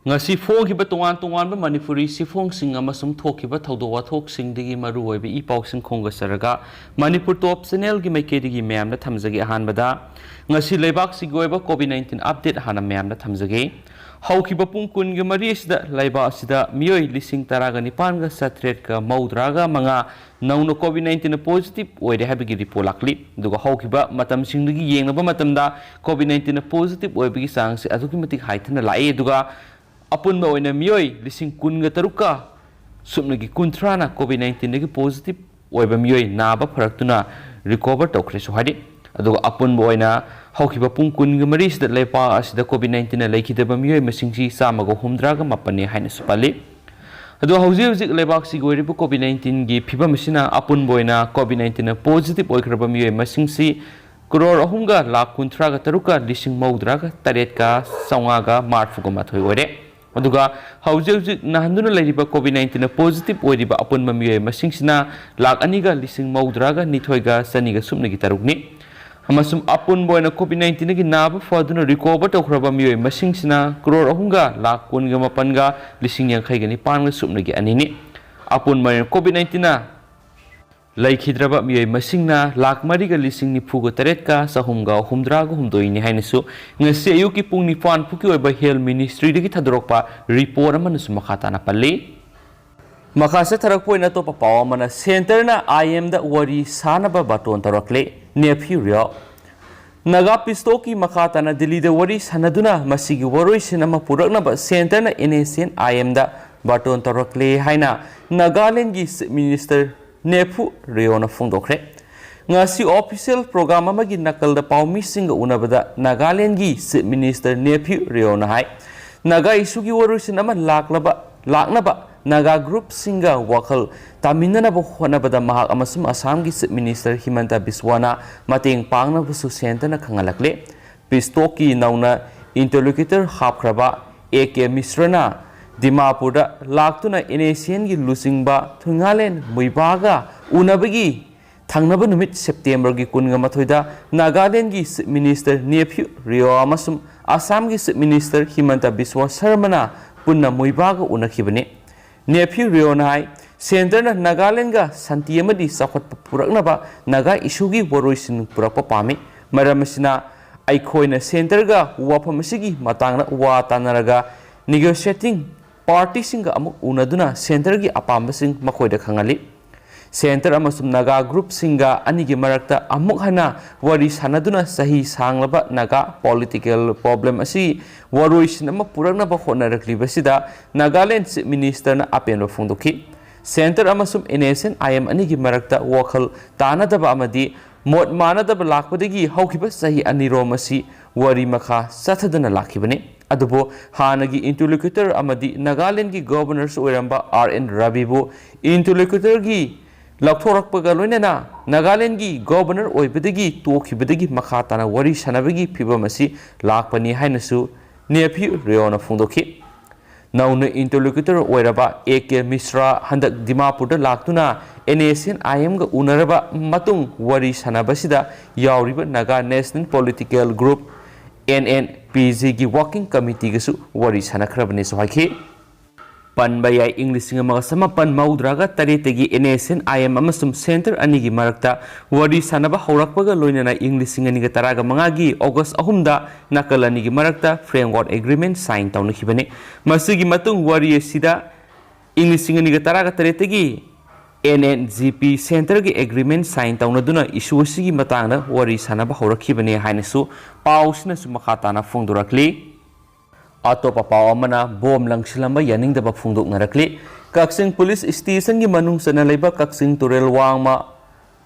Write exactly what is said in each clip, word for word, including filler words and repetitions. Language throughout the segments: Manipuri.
ꯉꯁꯤ ꯐꯣꯡꯈꯤꯕ ꯇꯣꯉꯥꯟ ꯇꯣꯉꯥꯟꯕ ꯃꯅꯤꯄꯨꯔꯤ ꯆꯦꯐꯣꯡꯁꯤꯡ ꯑꯃꯁꯨꯡ ꯊꯣꯛꯈꯤꯕ ꯊꯧꯗꯣꯛ ꯋꯥꯊꯣꯛꯁꯤꯡꯗꯒꯤ ꯃꯔꯨꯑꯣꯏꯕ ꯏ ꯄꯥꯎꯁꯤꯡ ꯈꯣꯝꯒꯠꯆꯔꯒ ꯃꯅꯤꯄꯨꯔ ꯇꯣꯞ ꯆꯦꯅꯦꯜꯒꯤ ꯃꯥꯏꯀꯩꯗꯒꯤ ꯃꯌꯥꯝꯗ ꯊꯝꯖꯒꯦ꯫ ꯑꯍꯥꯟꯕꯗ ꯉꯁꯤ ꯂꯩꯕꯥꯛꯁꯤꯒꯤ ꯑꯣꯏꯕ ꯀꯣꯚꯤꯗ ꯅꯥꯏꯟꯇꯤꯟ ꯑꯞꯗꯦꯠ ꯍꯥꯟꯅ ꯃꯌꯥꯝꯗ ꯊꯝꯖꯒꯦ꯫ ꯍꯧꯈꯤꯕ ꯄꯨꯡ ꯀꯨꯟꯒ ꯃꯔꯤ ꯑꯁꯤꯗ ꯂꯩꯕꯥꯛ ꯑꯁꯤꯗ ꯃꯤꯑꯣꯏ ꯂꯤꯁꯤꯡ ꯇꯔꯥꯒ ꯅꯤꯄꯥꯟꯒ ꯆꯥꯇ꯭ꯔꯦꯠꯀ ꯃꯧꯗ꯭ꯔꯥꯒ ꯃꯉꯥ ꯅꯧꯅ ꯀꯣꯚꯤꯗ ꯅꯥꯏꯟꯇꯤꯟ ꯄꯣꯖꯤꯇꯤꯚ ꯑꯣꯏꯔꯦ ꯍꯥꯏꯕꯒꯤ ꯔꯤꯄꯣꯔꯠ ꯂꯥꯛꯂꯤ꯫ ꯑꯗꯨꯒ ꯍꯧꯈꯤꯕ ꯃꯇꯝꯁꯤꯡꯗꯒꯤ ꯌꯦꯡꯅꯕ ꯃꯇꯝꯗ ꯀꯣꯚꯤꯗ ꯅꯥꯏꯟꯇꯤꯟ ꯄꯣꯖꯤꯇꯤꯚ ꯑꯣꯏꯕꯒꯤ ꯆꯥꯡꯁꯤ ꯑꯗꯨꯛꯀꯤ ꯃꯇꯤꯛ ꯍꯟꯊꯅ ꯂꯥꯛꯏ꯫ ꯑꯗꯨꯒ ꯑꯄꯨꯟꯕ ꯑꯣꯏꯅ ꯃꯤꯑꯣꯏ ꯂꯤꯁꯤꯡ ꯀꯨꯟꯒ ꯇꯔꯨꯛꯀ ꯁꯨꯞꯅꯒꯤ ꯀꯨꯟꯊ꯭ꯔꯥꯅ ꯀꯣꯚꯤꯗ ꯅꯥꯏꯟꯇꯤꯟꯗꯒꯤ ꯄꯣꯖꯤꯇꯤꯚ ꯑꯣꯏꯕ ꯃꯤꯑꯣꯏ ꯅꯥꯕ ꯐꯔꯛꯇꯨꯅ ꯔꯤꯀꯣꯚꯔ ꯇꯧꯈ꯭ꯔꯦꯁꯨ ꯍꯥꯏꯔꯤ꯫ ꯑꯗꯨꯒ ꯑꯄꯨꯟꯕ ꯑꯣꯏꯅ ꯍꯧꯈꯤꯕ ꯄꯨꯡ ꯀꯨꯟꯒ ꯃꯔꯤꯁꯤꯗ ꯂꯩꯕꯥꯛ ꯑꯁꯤꯗ ꯀꯣꯚꯤꯗ ꯅꯥꯏꯟꯇꯤꯟꯅ ꯂꯩꯈꯤꯗꯕ ꯃꯤꯑꯣꯏ ꯃꯁꯤꯡꯁꯤ ꯆꯥꯝꯃꯒ ꯍꯨꯝꯗ꯭ꯔꯥꯒ ꯃꯥꯄꯟꯅꯤ ꯍꯥꯏꯅꯁꯨ ꯄꯜꯂꯤ꯫ ꯑꯗꯣ ꯍꯧꯖꯤꯛ ꯍꯧꯖꯤꯛ ꯂꯩꯕꯥꯛꯁꯤꯒꯤ ꯑꯣꯏꯔꯤꯕ ꯀꯣꯚꯤꯗ ꯅꯥꯏꯟꯇꯤꯟꯒꯤ ꯐꯤꯕꯝ ꯑꯁꯤꯅ ꯑꯄꯨꯟꯕ ꯑꯣꯏꯅ ꯀꯣꯚꯤꯗ ꯅꯥꯏꯟꯇꯤꯟꯅ ꯄꯣꯖꯤꯇꯤꯚ ꯑꯣꯏꯈ꯭ꯔꯕ ꯃꯤꯑꯣꯏ ꯃꯁꯤꯡꯁꯤ ꯀ꯭ꯔꯣꯔ ꯑꯍꯨꯝꯒ ꯂꯥꯈ ꯀꯨꯟꯊ꯭ꯔꯥꯒ ꯇꯔꯨꯛꯀ ꯂꯤꯁꯤꯡ ꯃꯧꯗ꯭ꯔꯥꯒ ꯇꯔꯦꯠꯀ ꯆꯥꯝꯃꯉꯥꯒ ꯃꯔꯤꯐꯨꯒ ꯃꯥꯊꯣꯏ ꯑꯣꯏꯔꯦ꯫ ꯑꯗꯨꯒ ꯍꯧꯖꯤꯛ ꯍꯧꯖꯤꯛ ꯅꯥꯍꯟꯗꯨꯅ ꯂꯩꯔꯤꯕ ꯀꯣꯚꯤꯗ ꯅꯥꯏꯟꯇꯤꯟꯅ ꯄꯣꯖꯤꯇꯤꯚ ꯑꯣꯏꯔꯤꯕ ꯑꯄꯨꯟꯕ ꯃꯤꯑꯣꯏ ꯃꯁꯤꯡꯁꯤꯅ ꯂꯥꯈ ꯑꯅꯤꯒ ꯂꯤꯁꯤꯡ ꯃꯧꯗ꯭ꯔꯥꯒ ꯅꯤꯊꯣꯏꯒ ꯆꯅꯤꯒ ꯁꯨꯞꯅꯒꯤ ꯇꯔꯨꯛꯅꯤ꯫ ꯑꯃꯁꯨꯡ ꯑꯄꯨꯟꯕ ꯑꯣꯏꯅ ꯀꯣꯚꯤꯗ ꯅꯥꯏꯟꯇꯤꯟꯒꯤ ꯅꯥꯕ ꯐꯗꯨꯅ ꯔꯤꯀꯣꯚꯔ ꯇꯧꯈ꯭ꯔꯕ ꯃꯤꯑꯣꯏ ꯃꯁꯤꯡꯁꯤꯅ ꯀ꯭ꯔꯣꯔ ꯑꯍꯨꯝꯒ ꯂꯥꯈ ꯀꯨꯟꯒ ꯃꯥꯄꯟꯒ ꯂꯤꯁꯤꯡ ꯌꯥꯡꯈꯩꯒ ꯅꯤꯄꯥꯟꯒ ꯁꯨꯞꯅꯒꯤ ꯑꯅꯤꯅꯤ꯫ ꯑꯄꯨꯟꯕ ꯑꯣꯏꯅ ꯀꯣꯚꯤꯗ ꯅꯥꯏꯟꯇꯤꯟꯅ ꯂꯩꯈꯤꯗ꯭ꯔꯕ ꯃꯤꯑꯣꯏ ꯃꯁꯤꯡꯅ ꯂꯥꯈ ꯃꯔꯤꯒ ꯂꯤꯁꯤꯡ ꯅꯤꯐꯨꯒ ꯇꯔꯦꯠꯀ ꯆꯍꯨꯝꯒ ꯍꯨꯝꯗ꯭ꯔꯥꯒ ꯍꯨꯝꯗꯣꯏꯅꯤ ꯍꯥꯏꯅꯁꯨ ꯉꯁꯤ ꯑꯌꯨꯛꯀꯤ ꯄꯨꯡ ꯅꯤꯄꯥꯟ ꯐꯥꯎꯒꯤ ꯑꯣꯏꯕ ꯍꯦꯜꯊ ꯃꯤꯅꯤꯁꯇ꯭ꯔꯤꯗꯒꯤ ꯊꯥꯗꯣꯔꯛꯄ ꯔꯤꯄꯣꯔꯠ ꯑꯃꯅꯁꯨ ꯃꯈꯥ ꯇꯥꯅ ꯄꯜꯂꯤ꯫ ꯃꯈꯥ ꯆꯠꯊꯔꯛꯄ ꯑꯣꯏꯅ ꯑꯇꯣꯞꯄ ꯄꯥꯎ ꯑꯃꯅ, ꯁꯦꯟꯇꯔꯅ ꯑꯥꯏ ꯑꯦꯝꯗ ꯋꯥꯔꯤ ꯁꯥꯅꯕ ꯕꯥꯇꯣꯟ ꯇꯧꯔꯛꯂꯦ, ꯅꯦꯐ꯭ꯌꯨ ꯔꯤꯑꯣ꯫ ꯅꯥꯒꯥ ꯄꯤꯁꯇꯣꯛꯀꯤ ꯃꯈꯥ ꯇꯥꯅ ꯗꯤꯜꯂꯤꯗ ꯋꯥꯔꯤ ꯁꯥꯅꯗꯨꯅ ꯃꯁꯤꯒꯤ ꯋꯥꯔꯣꯏꯁꯤꯟ ꯑꯃ ꯄꯨꯔꯛꯅꯕ ꯁꯦꯟꯇꯔꯅ ꯑꯦꯟ ꯑꯦꯁ ꯑꯦꯟ ꯑꯥꯏ ꯑꯦꯝꯗ ꯕꯥꯇꯣꯟ ꯇꯧꯔꯛꯂꯦ ꯍꯥꯏꯅ ꯅꯥꯒꯥꯂꯦꯟꯒꯤ ꯆꯤꯐ ꯃꯤꯅꯤꯁꯇꯔ ꯅꯦꯐ꯭ꯌꯨ ꯔꯤꯑꯣꯅ ꯐꯣꯡꯗꯣꯛꯈ꯭ꯔꯦ꯫ ꯉꯁꯤ ꯑꯣꯐꯤꯁꯤꯌꯦꯜ ꯄ꯭ꯔꯣꯒ꯭ꯔꯥꯝ ꯑꯃꯒꯤ ꯅꯥꯀꯜꯗ ꯄꯥꯎꯃꯤꯁꯤꯡꯒ ꯎꯅꯕꯗ ꯅꯥꯒꯥꯂꯦꯟꯒꯤ ꯆꯤꯐ ꯃꯤꯅꯤꯁꯇꯔ ꯅꯦꯐ꯭ꯌꯨ ꯔꯤꯑꯣꯅ ꯍꯥꯏ, ꯅꯥꯒꯥ ꯏꯁꯨꯒꯤ ꯋꯥꯔꯣꯏꯁꯤꯟ ꯑꯃ ꯂꯥꯛꯂꯕ, ꯂꯥꯛꯅꯕ ꯅꯥꯒꯥ ꯒ꯭ꯔꯨꯞꯁꯤꯡꯒ ꯋꯥꯈꯜ ꯇꯥꯃꯤꯟꯅꯅꯕ ꯍꯣꯠꯅꯕꯗ ꯃꯍꯥꯛ ꯑꯃꯁꯨꯡ ꯑꯁꯥꯝꯒꯤ ꯆꯤꯐ ꯃꯤꯅꯤꯁꯇꯔ ꯍꯤꯃꯟꯇ ꯕꯤꯁ꯭ꯋꯥꯅ ꯃꯇꯦꯡ ꯄꯥꯡꯅꯕꯁꯨ ꯁꯦꯟꯇꯔꯅ ꯈꯪꯍꯜꯂꯛꯂꯦ꯫ ꯄꯤꯁꯇꯣꯛꯀꯤ ꯅꯧꯅ ꯏꯟꯇꯔꯂꯣꯀ꯭ꯌꯨꯇꯔ ꯍꯥꯞꯈ꯭ꯔꯕ ꯑꯦ ꯀꯦ ꯃꯤꯁ꯭ꯔꯅ ꯗꯤꯃꯥꯄꯨꯔꯗ ꯂꯥꯛꯇꯨꯅ ꯑꯦꯟ ꯑꯦꯁ ꯑꯦꯟꯒꯤ ꯂꯨꯆꯤꯡꯕ ꯊꯨꯡꯉꯥꯂꯦꯟ ꯃꯨꯏꯕꯥꯒ ꯎꯅꯕꯒꯤ ꯊꯪꯅꯕ ꯅꯨꯃꯤꯠ ꯁꯦꯞꯇꯦꯝꯕꯔꯒꯤ ꯀꯨꯟꯒ ꯃꯥꯊꯣꯏꯗ ꯅꯥꯒꯥꯂꯦꯟꯒꯤ ꯆꯤꯐ ꯃꯤꯅꯤꯁꯇꯔ ꯅꯦꯐ꯭ꯌꯨ ꯔꯤꯑꯣ ꯑꯃꯁꯨꯡ ꯑꯁꯥꯝꯒꯤ Chief Minister ꯍꯤꯃꯟꯇ ꯕꯤꯁ꯭ꯋ ꯁꯔꯃꯅ ꯄꯨꯟꯅ ꯃꯣꯏꯕꯥꯒ ꯎꯅꯈꯤꯕꯅꯤ꯫ ꯅꯦꯐ꯭ꯌꯨ ꯔꯤꯑꯣꯅ ꯍꯥꯏ, ꯁꯦꯟꯇꯔꯅ ꯅꯥꯒꯥꯂꯦꯟꯗꯒ ꯁꯥꯟꯇꯤ ꯑꯃꯗꯤ ꯆꯥꯎꯈꯠꯄ ꯄꯨꯔꯛꯅꯕ ꯅꯥꯒꯥ ꯏꯁꯨꯒꯤ ꯋꯥꯔꯣꯏꯁꯤꯟ ꯄꯨꯔꯛꯄ ꯄꯥꯝꯃꯤ꯫ ꯃꯔꯝ ꯑꯁꯤꯅ, ꯑꯩꯈꯣꯏꯅ ꯁꯦꯟꯇꯔꯒ ꯋꯥꯐꯝ ꯑꯁꯤꯒꯤ ꯃꯇꯥꯡꯗ ꯋꯥ ꯇꯥꯅꯔꯒ negotiating partyꯁꯤꯡꯒ ꯑꯃꯨꯛ ꯎꯅꯗꯨꯅ ꯁꯦꯟꯇꯔꯒꯤ ꯑꯄꯥꯝꯕꯁꯤꯡ ꯃꯈꯣꯏꯗ ꯈꯪꯍꯜꯂꯤ꯫ ꯁꯦꯟꯇꯔ ꯑꯃꯁꯨꯡ ꯅꯥꯒꯥ ꯒ꯭ꯔꯨꯞꯁꯤꯡꯒ ꯑꯅꯤꯒꯤ ꯃꯔꯛꯇ ꯑꯃꯨꯛ ꯍꯟꯅ ꯋꯥꯔꯤ ꯁꯥꯟꯅꯗꯨꯅ ꯆꯍꯤ ꯁꯥꯡꯂꯕ ꯅꯥꯒꯥ ꯄꯣꯂꯤꯇꯤꯀꯦꯜ ꯄ꯭ꯔꯣꯕ꯭ꯂꯦꯝ ꯑꯁꯤ ꯋꯥꯔꯣꯏꯁꯤꯟ ꯑꯃ ꯄꯨꯔꯛꯅꯕ ꯍꯣꯠꯅꯔꯛꯂꯤꯕꯁꯤꯗ ꯅꯥꯒꯥꯂꯦꯟ Chief Ministerꯅ ꯑꯄꯦꯟꯕ ꯐꯣꯡꯗꯣꯛꯈꯤ꯫ ꯁꯦꯟꯇꯔ ꯑꯃꯁꯨꯡ NSCN-IM ꯑꯅꯤꯒꯤ ꯃꯔꯛꯇ ꯋꯥꯈꯜ ꯇꯥꯅꯗꯕ ꯑꯃꯗꯤ ꯃꯣꯠ ꯃꯥꯟꯅꯗꯕ ꯂꯥꯛꯄꯗꯒꯤ ꯍꯧꯈꯤꯕ ꯆꯍꯤ ꯑꯅꯤꯔꯣꯝ ꯑꯁꯤ ꯋꯥꯔꯤ ꯃꯈꯥ ꯆꯠꯊꯗꯨꯅ ꯂꯥꯛꯈꯤꯕꯅꯤ꯫ ꯑꯗꯨꯕꯨ ꯍꯥꯟꯅꯒꯤ interlocutor ꯑꯃꯗꯤ ꯅꯥꯒꯥꯂꯦꯟꯒꯤ Governorꯁꯨ ꯑꯣꯏꯔꯝꯕ R N Raviꯕꯨ interlocutorꯒꯤ ꯂꯧꯊꯣꯔꯛꯄꯒ ꯂꯣꯏꯅꯅ ꯅꯥꯒꯥꯂꯦꯟꯒꯤ Governor ꯑꯣꯏꯕꯗꯒꯤ ꯇꯣꯛꯈꯤꯕꯗꯒꯤ ꯃꯈꯥ ꯇꯥꯅ ꯋꯥꯔꯤ ꯁꯥꯟꯅꯕꯒꯤ ꯐꯤꯚꯝ ꯑꯁꯤ ꯂꯥꯛꯄꯅꯤ ꯍꯥꯏꯅꯁꯨ ꯅꯦꯐ꯭ꯌꯨ ꯔꯤꯑꯣꯅ ꯐꯣꯡꯗꯣꯛꯈꯤ꯫ ꯅꯧꯅ interlocutor ꯑꯣꯏꯔꯕ A K ꯃꯤꯁ꯭ꯔꯥ ꯍꯟꯗꯛ ꯗꯤꯃꯥꯄꯨꯔꯗ ꯂꯥꯛꯇꯨꯅ NSCN-IMꯒ ꯎꯅꯔꯕ ꯃꯇꯨꯡ ꯋꯥꯔꯤ ꯁꯥꯟꯅꯕꯁꯤꯗ ꯌꯥꯎꯔꯤꯕ Naga National Political Group, NNPGꯒꯤ Working Committeeꯒꯁꯨ ꯋꯥꯔꯤ ꯁꯥꯟꯅꯈ꯭ꯔꯕꯅꯤꯁꯨ ꯍꯥꯏꯈꯤ꯫ ꯄꯟꯕ ꯌꯥꯏ, ꯏꯪ ꯂꯤꯁꯤꯡ ꯑꯃꯒ ꯆꯃꯥꯄꯟ ꯃꯧꯗ꯭ꯔꯥꯒ ꯇꯔꯦꯠꯇꯒꯤ NSCN-IM ꯑꯃꯁꯨꯡ ꯁꯦꯟꯇꯔ ꯑꯅꯤꯒꯤ ꯃꯔꯛꯇ ꯋꯥꯔꯤ ꯁꯥꯟꯅꯕ ꯍꯧꯔꯛꯄꯒ ꯂꯣꯏꯅꯅ ꯏꯪ ꯂꯤꯁꯤꯡ ꯑꯅꯤꯒ ꯇꯔꯥꯒ ꯃꯉꯥꯒꯤ ꯑꯣꯒꯁ ꯑꯍꯨꯝꯗ ꯅꯥꯀꯜ ꯑꯅꯤꯒꯤ ꯃꯔꯛꯇ framework agreement sign ꯇꯧꯅꯈꯤꯕꯅꯤ꯫ ꯃꯁꯤꯒꯤ ꯃꯇꯨꯡ ꯋꯥꯔꯤ ꯑꯁꯤꯗ ꯏꯪ ꯂꯤꯁꯤꯡ ꯑꯅꯤꯒ ꯇꯔꯥꯒ ꯇꯔꯦꯠꯇꯒꯤ NNGP ꯁꯦꯟꯇꯔꯒꯤ agreement sign ꯇꯧꯅꯗꯨꯅ issue ꯑꯁꯤꯒꯤ ꯃꯇꯥꯡꯗ ꯋꯥꯔꯤ ꯁꯥꯟꯅꯕ ꯍꯧꯔꯛꯈꯤꯕꯅꯤ ꯍꯥꯏꯅꯁꯨ ꯄꯥꯎꯁꯤꯅꯁꯨ ꯃꯈꯥ ꯇꯥꯅ ꯐꯣꯡꯗꯣꯔꯛꯂꯤ꯫ ꯑꯇꯣꯞꯄ ꯄꯥꯎ ꯑꯃꯅ, ꯕꯣꯝ ꯂꯪꯁꯤꯜꯂꯝꯕ ꯌꯥꯅꯤꯡꯗꯕ ꯐꯣꯡꯗꯣꯛꯅꯔꯛꯂꯤ꯫ ꯀꯛꯆꯤꯡ ꯄꯨꯂꯤꯁ ꯁ꯭ꯇꯦꯁꯟꯒꯤ ꯃꯅꯨꯡ ꯆꯟꯅ ꯂꯩꯕ ꯀꯛꯆꯤꯡ ꯇꯨꯔꯦꯜ ꯋꯥꯡꯃ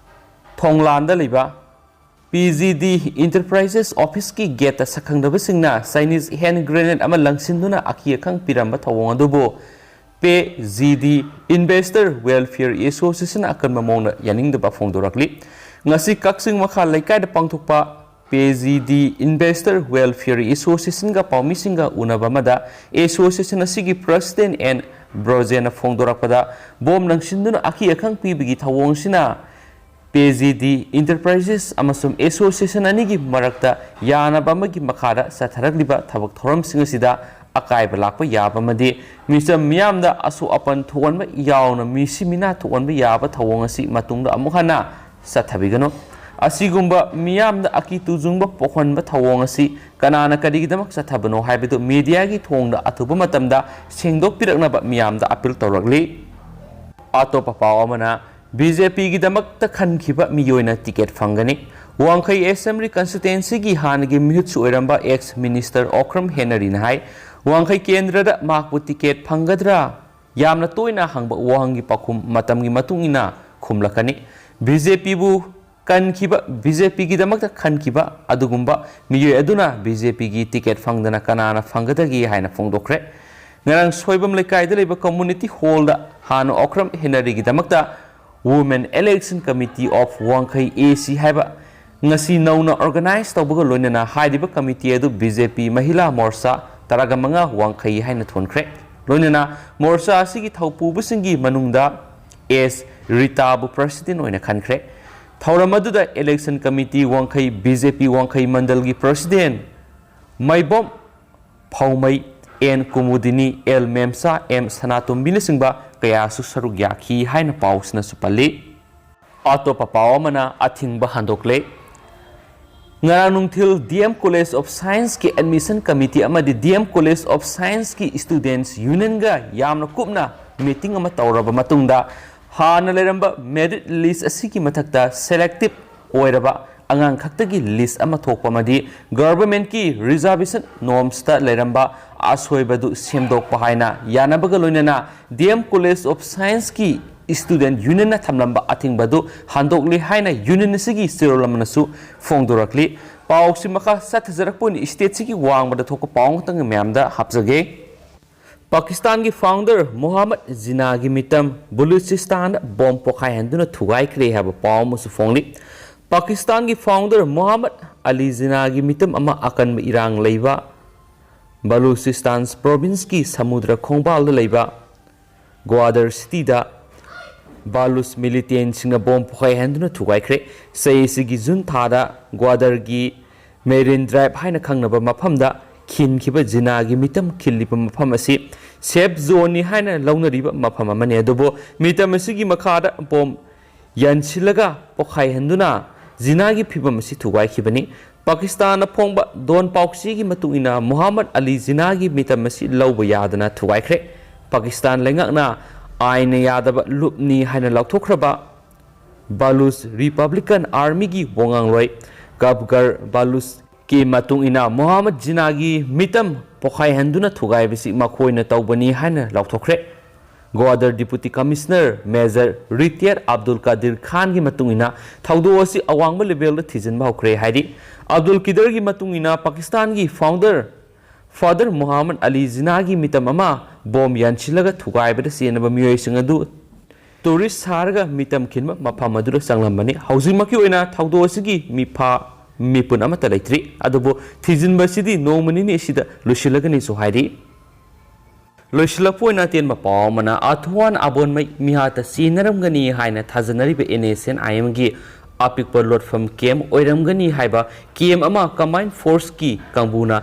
ꯊꯣꯡꯂꯥꯟꯗ ꯂꯩꯕ PGD Enterprises officeꯀꯤ gateꯇ ꯁꯛꯈꯪꯗꯕꯁꯤꯡꯅ Chinese hand grenade ꯑꯃ ꯂꯪꯁꯤꯟꯗꯨꯅ ꯑꯀꯤ ꯑꯈꯪ ꯄꯤꯔꯝꯕ ꯊꯧꯑꯣꯡ ꯑꯗꯨꯕꯨ PGD Investor Welfare Association ꯑꯀꯟꯕ ꯃꯑꯣꯡꯗ ꯌꯥꯅꯤꯡꯗꯕ ꯐꯣꯡꯗꯣꯔꯛꯂꯤ꯫ ꯉꯁꯤ ꯀꯛꯆꯤꯡ ꯃꯈꯥ ꯂꯩꯀꯥꯏꯗ ꯄꯥꯡꯊꯣꯛꯄ PGD Investor Welfare Associationꯒ ꯄꯥꯎꯃꯤꯁꯤꯡꯒ ꯎꯅꯕ ꯑꯃꯗ association ꯑꯁꯤꯒꯤ president N ꯕ꯭ꯔꯣꯖꯦꯟꯅ ꯐꯣꯡꯗꯣꯔꯛꯄꯗ, ꯕꯣꯝ ꯂꯪꯁꯤꯟꯗꯨꯅ ꯑꯀꯤ ꯑꯈꯪ ꯄꯤꯕꯒꯤ ꯊꯧꯑꯣꯡ ꯑꯁꯤꯅ ꯄꯤ ꯖꯤ ꯗꯤ ꯏꯟꯇꯔꯄ꯭ꯔꯥꯏꯖꯦꯁ ꯑꯃꯁꯨꯡ ꯑꯦꯁꯣꯁꯤꯌꯦꯁꯟ ꯑꯅꯤꯒꯤ ꯃꯔꯛꯇ ꯌꯥꯅꯕ ꯑꯃꯒꯤ ꯃꯈꯥꯗ ꯆꯠꯊꯔꯛꯂꯤꯕ ꯊꯕꯛ ꯊꯧꯔꯝꯁꯤꯡ ꯑꯁꯤꯗ ꯑꯀꯥꯏꯕ ꯂꯥꯛꯄ ꯌꯥꯕ ꯑꯃꯗꯤ ꯃꯤꯆꯝ ꯃꯤꯌꯥꯝꯗ ꯑꯁꯣꯛ ꯑꯄꯟ ꯊꯣꯛꯍꯟꯕ ꯌꯥꯎꯅ ꯃꯤꯁꯤ ꯃꯤꯅꯥ ꯊꯣꯛꯍꯟꯕ ꯌꯥꯕ ꯊꯧꯑꯣꯡ ꯑꯁꯤ ꯃꯇꯨꯡꯗ ꯑꯃꯨꯛ ꯍꯟꯅ ꯆꯠꯊꯕꯤꯒꯅꯨ꯫ ꯑꯁꯤꯒꯨꯝꯕ ꯃꯤꯌꯥꯝꯗ ꯑꯀꯤ ꯇꯨꯖꯨꯡꯕ ꯄꯣꯛꯍꯟꯕ ꯊꯧꯑꯣꯡ ꯑꯁꯤ ꯀꯅꯥꯅ ꯀꯔꯤꯒꯤꯗꯃꯛ ꯆꯠꯊꯕꯅꯣ ꯍꯥꯏꯕꯗꯨ ꯃꯤꯗꯤꯌꯥꯒꯤ ꯊꯣꯡꯗ ꯑꯊꯨꯕ ꯃꯇꯝꯗ ꯁꯦꯡꯗꯣꯛꯄꯤꯔꯛꯅꯕ ꯃꯤꯌꯥꯝꯗ ꯑꯄꯤꯜ ꯇꯧꯔꯛꯂꯤ꯫ ꯑꯇꯣꯞꯄ ꯄꯥꯎ ꯑꯃꯅ, ꯕꯤ ꯖꯦ ꯄꯤꯒꯤꯗꯃꯛꯇ ꯈꯟꯈꯤꯕ ꯃꯤꯑꯣꯏꯅ ꯇꯤꯀꯦꯠ ꯐꯪꯒꯅꯤ꯫ ꯋꯥꯡꯈꯩ ꯑꯦꯁꯦꯝꯕ꯭ꯂꯤ ꯀꯟꯁꯇꯤꯇ꯭ꯋꯦꯟꯁꯤꯒꯤ ꯍꯥꯟꯅꯒꯤ ꯃꯤꯍꯨꯠꯁꯨ ꯑꯣꯏꯔꯝꯕ ꯑꯦꯛꯁ ꯃꯤꯅꯤꯁꯇꯔ ꯑꯣꯀ꯭ꯔꯝ ꯍꯦꯅꯔꯤꯅ ꯍꯥꯏ, ꯋꯥꯡꯈꯩ ꯀꯦꯟꯗ꯭ꯔꯗ ꯃꯍꯥꯛꯄꯨ ꯇꯤꯀꯦꯠ ꯐꯪꯒꯗ꯭ꯔꯥ? ꯌꯥꯝꯅ ꯇꯣꯏꯅ ꯍꯪꯕ ꯋꯥꯍꯪꯒꯤ ꯄꯥꯎꯈꯨꯝ ꯃꯇꯝꯒꯤ ꯃꯇꯨꯡ ꯏꯟꯅ ꯈꯨꯝꯂꯛꯀꯅꯤ꯫ ꯕꯤ ꯖꯦ ꯄꯤꯕꯨ ꯀꯟꯈꯤꯕ, ꯕꯤ ꯖꯦ ꯄꯤꯒꯤꯗꯃꯛꯇ ꯈꯟꯈꯤꯕ ꯑꯗꯨꯒꯨꯝꯕ ꯃꯤꯑꯣꯏ ꯑꯗꯨꯅ ꯕꯤ ꯖꯦ ꯄꯤꯒꯤ ꯇꯤꯀꯦꯠ ꯐꯪꯗꯅ ꯀꯅꯥꯅ ꯐꯪꯒꯗꯒꯦ ꯍꯥꯏꯅ ꯐꯣꯡꯗꯣꯛꯈ꯭ꯔꯦ꯫ ꯉꯔꯥꯡ ꯁꯣꯏꯕꯝ ꯂꯩꯀꯥꯏꯗ ꯂꯩꯕ ꯀꯝꯃꯨꯅꯤꯇꯤ ꯍꯣꯜꯗ ꯍꯥꯟꯅ Okram ꯍꯦꯅꯔꯤꯒꯤꯗꯃꯛꯇ Women Election Committee of ꯋꯥꯡꯈꯩ ꯑꯦ ꯁꯤ ꯍꯥꯏꯕ ꯉꯁꯤ ꯅꯧꯅ ꯑꯣꯔꯒꯅꯥꯏꯖ ꯇꯧꯕꯒ ꯂꯣꯏꯅꯅ ꯍꯥꯏꯔꯤꯕ ꯀꯃꯤꯇꯤ ꯑꯗꯨ ꯕꯤ ꯖꯦ ꯄꯤ ꯃꯍꯤꯂꯥ ꯃꯣꯔꯆꯥ ꯇꯔꯥꯒ ꯃꯉꯥ ꯋꯥꯡꯈꯩ ꯍꯥꯏꯅ ꯊꯣꯟꯈ꯭ꯔꯦ꯫ ꯂꯣꯏꯅꯅ ꯃꯣꯔꯆꯥ ꯑꯁꯤꯒꯤ ꯊꯧꯄꯨꯕꯁꯤꯡꯒꯤ ꯃꯅꯨꯡꯗ ꯑꯦꯁ ꯔꯤꯇꯥꯕꯨ ꯄ꯭ꯔꯁꯤꯗꯦꯟ ꯑꯣꯏꯅ ꯈꯟꯈ꯭ꯔꯦ꯫ ꯊꯧꯔꯝ ꯑꯗꯨꯗ ꯏꯂꯦꯛꯁꯟ ꯀꯃꯤꯇꯤ ꯋꯥꯡꯈꯩ, ꯕꯤ ꯖꯦ ꯄꯤ ꯋꯥꯡꯈꯩ ꯃꯟꯗꯜꯒꯤ ꯄ꯭ꯔꯁꯤꯗꯦꯟ ꯃꯩꯕꯣꯝ ꯐꯧꯃꯩ, ꯑꯦꯟ ꯀꯨꯃꯨꯗꯤꯅꯤ, ꯑꯦꯜ ꯃꯦꯝꯁꯥ, ꯑꯦꯝ ꯁꯅꯥꯇꯣꯝꯕꯤꯅꯆꯤꯡꯕ ꯀꯌꯥꯁꯨ ꯁꯔꯨꯛ ꯌꯥꯈꯤ ꯍꯥꯏꯅ ꯄꯥꯎꯁꯤꯅꯁꯨ ꯄꯜꯂꯤ꯫ ꯑꯇꯣꯞꯄ ꯄꯥꯎ ꯑꯃꯅ ꯑꯊꯤꯡꯕ ꯍꯟꯗꯣꯛꯂꯦ꯫ ꯉꯔꯥꯡ ꯅꯨꯡꯊꯤꯜ D M College of Scienceꯀꯤ Admission Committee ꯑꯃꯗꯤ D M College of Scienceꯀꯤ Students Unionꯒ ꯌꯥꯝꯅ ꯀꯨꯞꯅ meeting ꯑꯃ ꯇꯧꯔꯕ ꯃꯇꯨꯡꯗ, ꯍꯥꯟꯅ ꯂꯩꯔꯝꯕ merit list ꯑꯁꯤꯒꯤ ꯃꯊꯛꯇ selective ꯑꯣꯏꯔꯕ ꯑꯉꯥꯡ ꯈꯛꯇꯒꯤ list ꯑꯃ ꯊꯣꯛꯄ ꯑꯃꯗꯤ governmentꯀꯤ reservation normsꯇ ꯂꯩꯔꯝꯕ ꯑꯁꯣꯏꯕꯗꯨ ꯁꯦꯝꯗꯣꯛꯄ ꯍꯥꯏꯅ ꯌꯥꯅꯕꯒ ꯂꯣꯏꯅꯅ D M College of Scienceꯀꯤ Student Unionꯅ ꯊꯝꯂꯝꯕ ꯑꯊꯤꯡꯕꯗꯨ ꯍꯟꯗꯣꯛꯂꯤ ꯍꯥꯏꯅ union ꯑꯁꯤꯒꯤ ꯆꯦꯔꯣꯜ ꯑꯃꯅꯁꯨ ꯐꯣꯡꯗꯣꯔꯛꯂꯤ꯫ ꯄꯥꯎꯁꯤ ꯃꯈꯥ ꯆꯠꯊꯖꯔꯛꯄ ꯑꯣꯏꯅ stateꯁꯤꯒꯤ ꯋꯥꯡꯃꯗ ꯊꯣꯛꯄ ꯄꯥꯎ ꯑꯃꯇꯪ ꯃꯌꯥꯝꯗ ꯍꯥꯞꯆꯒꯦ꯫ ꯄꯥꯀꯤꯁꯇꯥꯟꯒꯤ founder ꯃꯣꯍꯥꯃꯗ ꯖꯤꯅꯥꯒꯤ ꯃꯤꯇꯝ ꯕꯂꯨꯆꯤꯁꯇꯥꯟꯗ ꯕꯣꯝ ꯄꯣꯈꯥꯏꯍꯟꯗꯨꯅ ꯊꯨꯒꯥꯏꯈ꯭ꯔꯦ ꯍꯥꯏꯕ ꯄꯥꯎ ꯑꯃꯁꯨ ꯐꯣꯡꯂꯤ꯫ ꯄꯥꯀꯤꯁꯇꯥꯟꯒꯤ founder ꯃꯣꯍꯥꯃꯗ ꯑꯂꯤ ꯖꯤꯅꯥꯒꯤ ꯃꯤꯇꯝ ꯑꯃ ꯑꯀꯟꯕ ꯏꯔꯥꯡ ꯂꯩꯕ ꯕꯂꯨꯆꯤꯁꯇꯥꯟ provinceꯀꯤ ꯁꯃꯨꯗ꯭ꯔ ꯈꯣꯡꯕꯥꯜꯗ ꯂꯩꯕ ꯒ꯭ꯋꯥꯗꯔ cityꯗ ꯕꯥꯂꯨꯆ ꯃꯤꯂꯤꯇꯦꯟꯁꯤꯡꯅ ꯕꯣꯝ ꯄꯣꯈꯥꯏꯍꯟꯗꯨꯅ ꯊꯨꯒꯥꯏꯈ꯭ꯔꯦ꯫ ꯆꯍꯤ ꯑꯁꯤꯒꯤ ꯖꯨꯟ ꯊꯥꯗ ꯒ꯭ꯋꯥꯗꯔꯒꯤ ꯃꯦꯔꯤꯟ ꯗ꯭ꯔꯥꯏꯚ ꯍꯥꯏꯅ ꯈꯪꯅꯕ ꯃꯐꯝꯗ ꯈꯤꯟꯈꯤꯕ ꯖꯤꯅꯥꯒꯤ ꯃꯤꯇꯝ ꯈꯤꯜꯂꯤꯕ ꯃꯐꯝ ꯑꯁꯤ ꯁꯦꯐ ꯖꯣꯟꯅꯤ ꯍꯥꯏꯅ ꯂꯧꯅꯔꯤꯕ ꯃꯐꯝ ꯑꯃꯅꯤ꯫ ꯑꯗꯨꯕꯨ ꯃꯤꯇꯝ ꯑꯁꯤꯒꯤ ꯃꯈꯥꯗ ꯕꯣꯝ ꯌꯥꯟꯁꯤꯜꯂꯒ ꯄꯣꯈꯥꯏꯍꯟꯗꯨꯅ ꯖꯤꯅꯥꯒꯤ ꯐꯤꯕꯝ ꯑꯁꯤ ꯊꯨꯒꯥꯏꯈꯤꯕꯅꯤ꯫ ꯄꯥꯀꯤꯁꯇꯥꯟꯅ ꯐꯣꯡꯕ ꯗꯣꯟ ꯄꯥꯎꯆꯦꯒꯤ ꯃꯇꯨꯡ ꯏꯟꯅ ꯃꯨꯍꯝꯃꯗ ꯑꯂꯤ ꯖꯤꯅꯥꯒꯤ ꯃꯤꯇꯝ ꯑꯁꯤ ꯂꯧꯕ ꯌꯥꯗꯅ ꯊꯨꯒꯥꯏꯈ꯭ꯔꯦ꯫ ꯄꯥꯀꯤꯁꯇꯥꯟ ꯂꯩꯉꯥꯛꯅ ꯑꯥꯏꯟꯅ ꯌꯥꯗꯕ ꯂꯨꯞꯅꯤ ꯍꯥꯏꯅ ꯂꯥꯎꯊꯣꯛꯈ꯭ꯔꯕ ꯕꯥꯂꯨꯆ ꯔꯤꯄꯕ꯭ꯂꯤꯀꯟ ꯑꯥꯔꯃꯤꯒꯤ ꯋꯥꯉꯥꯡꯂꯣꯏ ꯒꯕꯒꯔ ꯕꯥꯂꯨꯆꯀꯤ ꯃꯇꯨꯡ ꯏꯟꯅ ꯃꯨꯍꯝꯃꯗ ꯖꯤꯅꯥꯒꯤ ꯃꯤꯇꯝ ꯄꯣꯈꯥꯏꯍꯟꯗꯨꯅ ꯊꯨꯒꯥꯏꯕꯁꯤ ꯃꯈꯣꯏꯅ ꯇꯧꯕꯅꯤ ꯍꯥꯏꯅ ꯂꯥꯎꯊꯣꯛꯈ꯭ꯔꯦ꯫ ꯒ꯭ꯋꯥꯗꯔ ꯗꯤꯄꯨꯇꯤ ꯀꯃꯤꯁꯅꯔ ꯃꯦꯖꯔ ꯔꯤꯇꯤꯌꯔ ꯑꯕꯗꯨꯜ ꯀꯥꯗꯤꯔ ꯈꯥꯟꯒꯤ ꯃꯇꯨꯡ ꯏꯟꯅ ꯊꯧꯗꯣꯛ ꯑꯁꯤ ꯑꯋꯥꯡꯕ ꯂꯦꯚꯦꯜꯗ ꯊꯤꯖꯤꯟꯕ ꯍꯧꯈ꯭ꯔꯦ ꯍꯥꯏꯔꯤ꯫ ꯑꯕꯗꯨꯜ ꯀꯤꯗꯔꯒꯤ ꯃꯇꯨꯡ ꯏꯟꯅ ꯄꯥꯀꯤꯁꯇꯥꯟꯒꯤ ꯐꯥꯎꯟꯗꯔ ꯐꯥꯗꯔ ꯃꯨꯍꯝꯃꯗ ꯑꯂꯤ ꯖꯤꯅꯥꯒꯤ ꯃꯤꯇꯝ ꯑꯃ ꯕꯣꯝ ꯌꯥꯟꯁꯤꯜꯂꯒ ꯊꯨꯒꯥꯏꯕꯗ ꯆꯦꯟꯅꯕ ꯃꯤꯑꯣꯏꯁꯤꯡ ꯑꯗꯨ ꯇꯨꯔꯤꯁ ꯁꯥꯔꯒ ꯃꯤꯇꯝ ꯈꯤꯟꯕ ꯃꯐꯝ ꯑꯗꯨꯗ ꯆꯪꯂꯝꯕꯅꯤ꯫ ꯍꯧꯖꯤꯛꯃꯛꯀꯤ ꯑꯣꯏꯅ ꯊꯧꯗꯣꯛ ꯑꯁꯤꯒꯤ ꯃꯤꯐꯥ ꯃꯤꯄꯨꯟ ꯑꯃꯠꯇ ꯂꯩꯇ꯭ꯔꯤ꯫ ꯑꯗꯨꯕꯨ ꯊꯤꯖꯤꯟꯕ ꯑꯁꯤꯗꯤ ꯅꯣꯡꯃ ꯅꯤꯅꯤ ꯑꯁꯤꯗ ꯂꯣꯏꯁꯤꯜꯂꯒꯅꯤꯁꯨ ꯍꯥꯏꯔꯤ꯫ ꯂꯣꯏꯁꯤꯜꯂꯛꯄ ꯑꯣꯏꯅ ꯑꯇꯦꯟꯕ ꯄꯥꯎ ꯑꯃꯅ, ꯑꯊꯨꯋꯥꯟ ꯑꯕꯣꯟꯃꯩ ꯃꯤꯍꯥꯠꯇ ꯁꯤꯖꯤꯟꯅꯔꯝꯒꯅꯤ ꯍꯥꯏꯅ ꯊꯥꯖꯅꯔꯤꯕ NSCN-IMꯒꯤ ꯑꯄꯤꯛꯄ ꯂꯣꯠꯐꯝ ꯀꯦꯝ ꯑꯣꯏꯔꯝꯒꯅꯤ ꯍꯥꯏꯕ ꯀꯦꯝ ꯑꯃ ꯀꯝꯕꯥꯏꯟ ꯐꯣꯔꯁꯀꯤ ꯀꯥꯡꯕꯨꯅ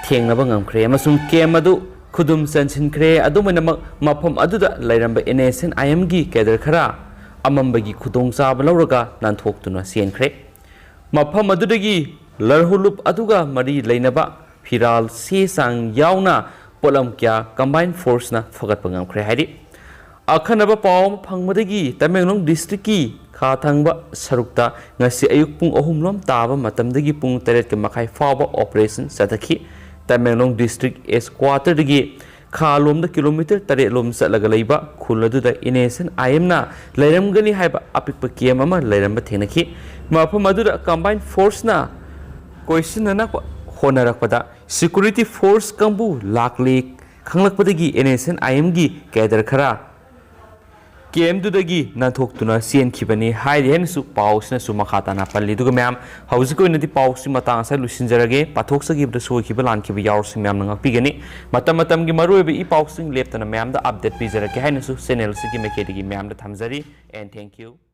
ꯊꯦꯡꯅꯕ ꯉꯝꯈ꯭ꯔꯦ ꯑꯃꯁꯨꯡ ꯀꯦꯝ ꯑꯗꯨ ꯈꯨꯗꯨꯝ ꯆꯟꯁꯤꯟꯈ꯭ꯔꯦ꯫ ꯑꯗꯨꯝ ꯑꯣꯏꯅꯃꯛ, ꯃꯐꯝ ꯑꯗꯨꯗ ꯂꯩꯔꯝꯕ NSCN-IMꯒꯤ ꯀꯦꯗꯔ ꯈꯔ ꯑꯃꯝꯕꯒꯤ ꯈꯨꯗꯣꯡꯆꯥꯕ ꯂꯧꯔꯒ ꯅꯥꯟꯊꯣꯛꯇꯨꯅ ꯆꯦꯟꯈ꯭ꯔꯦ꯫ ꯃꯐꯝ ꯑꯗꯨꯗꯒꯤ ꯂꯔꯍꯨꯂꯨꯞ ꯑꯗꯨꯒ ꯃꯔꯤ ꯂꯩꯅꯕ ꯐꯤꯔꯥꯜ, ꯆꯦ ꯆꯥꯡ ꯌꯥꯎꯅ ꯄꯣꯠꯂꯝ ꯀꯌꯥ ꯀꯝꯕꯥꯏꯟ ꯐꯣꯔꯁꯅ ꯐꯒꯠꯄ ꯉꯝꯈ꯭ꯔꯦ ꯍꯥꯏꯔꯤ꯫ ꯑꯈꯟꯅꯕ ꯄꯥꯎ ꯑꯃ ꯐꯪꯕꯗꯒꯤ ꯇꯃꯦꯡꯂꯣꯡ ꯗꯤꯁꯇ꯭ꯔꯤꯛꯀꯤ ꯈꯥ ꯊꯪꯕ ꯁꯔꯨꯛꯇ ꯉꯁꯤ ꯑꯌꯨꯛ ꯄꯨꯡ ꯑꯍꯨꯝ ꯂꯣꯝ ꯇꯥꯕ ꯃꯇꯝꯗꯒꯤ ꯄꯨꯡ ꯇꯔꯦꯠꯀ ꯃꯈꯥꯏ ꯐꯥꯎꯕ ꯑꯣꯄꯔꯦꯁꯟ ꯆꯠꯊꯈꯤ꯫ ꯇꯃꯦꯡꯂꯣꯡ ꯗꯤꯁꯇ꯭ꯔꯤꯛ ꯍꯦꯗꯀ꯭ꯋꯥꯇꯔꯗꯒꯤ ꯈꯥ ꯂꯣꯝꯗ ꯀꯤꯂꯣꯃꯤꯇꯔ ꯇꯔꯦꯠ ꯂꯣꯝ ꯆꯠꯂꯒ ꯂꯩꯕ ꯈꯨꯜ ꯑꯗꯨꯗ NSCN-IMꯅ ꯂꯩꯔꯝꯒꯅꯤ ꯍꯥꯏꯕ ꯑꯄꯤꯛꯄ ꯀꯦꯝ ꯑꯃ ꯂꯩꯔꯝꯕ ꯊꯦꯡꯅꯈꯤ꯫ ꯃꯐꯝ ꯑꯗꯨꯗ ꯀꯝꯕꯥꯏꯟ ꯐꯣꯔꯁꯅ ꯀꯣꯏꯁꯤꯟꯅꯅꯕ ꯍꯣꯠꯅꯔꯛꯄꯗ ꯁꯦꯀ꯭ꯌꯨꯔꯤꯇꯤ ꯐꯣꯔꯁ ꯀꯥꯡꯕꯨ ꯂꯥꯛꯂꯦ ꯈꯪꯂꯛꯄꯗꯒꯤ NSCN-IMꯒꯤ ꯀꯦꯗꯔ ꯈꯔ ꯀꯦꯝꯗꯨꯗꯒꯤ ꯅꯥꯟꯊꯣꯛꯇꯨꯅ ꯆꯦꯟꯈꯤꯕꯅꯤ ꯍꯥꯏꯔꯤ ꯍꯥꯏꯅꯁꯨ ꯄꯥꯎꯁꯤꯅꯁꯨ ꯃꯈꯥ ꯇꯥꯅ ꯄꯜꯂꯤ꯫ ꯑꯗꯨꯒ ꯃꯌꯥꯝ, ꯍꯧꯖꯤꯛꯀꯤ ꯑꯣꯏꯅꯗꯤ ꯄꯥꯎꯁꯤ ꯃꯇꯥꯡ ꯑꯁꯤꯗ ꯂꯣꯏꯁꯤꯟꯖꯔꯒꯦ꯫ ꯄꯥꯊꯣꯛꯆꯈꯤꯕꯗ ꯁꯣꯏꯈꯤꯕ ꯂꯥꯟꯈꯤꯕ ꯌꯥꯎꯔꯁꯨ ꯃꯌꯥꯝꯅ ꯉꯥꯛꯄꯤꯒꯅꯤ꯫ ꯃꯇꯝ ꯃꯇꯝꯒꯤ ꯃꯔꯨꯑꯣꯏꯕ ꯏ ꯄꯥꯎꯁꯤꯡ ꯂꯦꯞꯇꯅ ꯃꯌꯥꯝꯗ update ꯄꯤꯖꯔꯛꯀꯦ ꯍꯥꯏꯅꯁꯨ channel ꯑꯁꯤꯒꯤ ꯃꯥꯏꯀꯩꯗꯒꯤ ꯃꯌꯥꯝꯗ ꯊꯝꯖꯔꯤ꯫ And thank you꯫